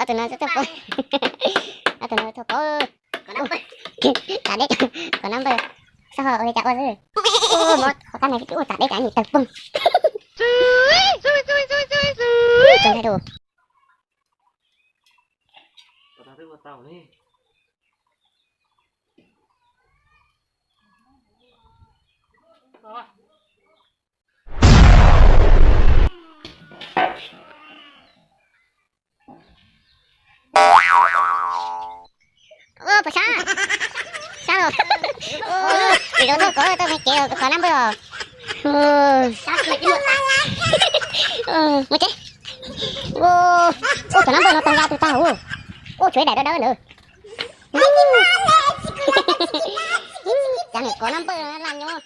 Tus no tuaj poob. Tus no tuaj poob. Tam deb, qhov nab npawj, xab ho ua li cas ua xwb. Ua mov qhov tab na twb ua tam deb kav nyuj tawg poob. Txog ntshai dua. Ua puas sab? Sab los. Ua, vim rau txoj kov tau me kev os, kov nab npawj os. Mus tsev. Ua, ua cov nab npawj no tag ya tus tag ua. Ua tshuav ib daim dawb dawb ntawd. Cas niam kov nab npawj laj nyob.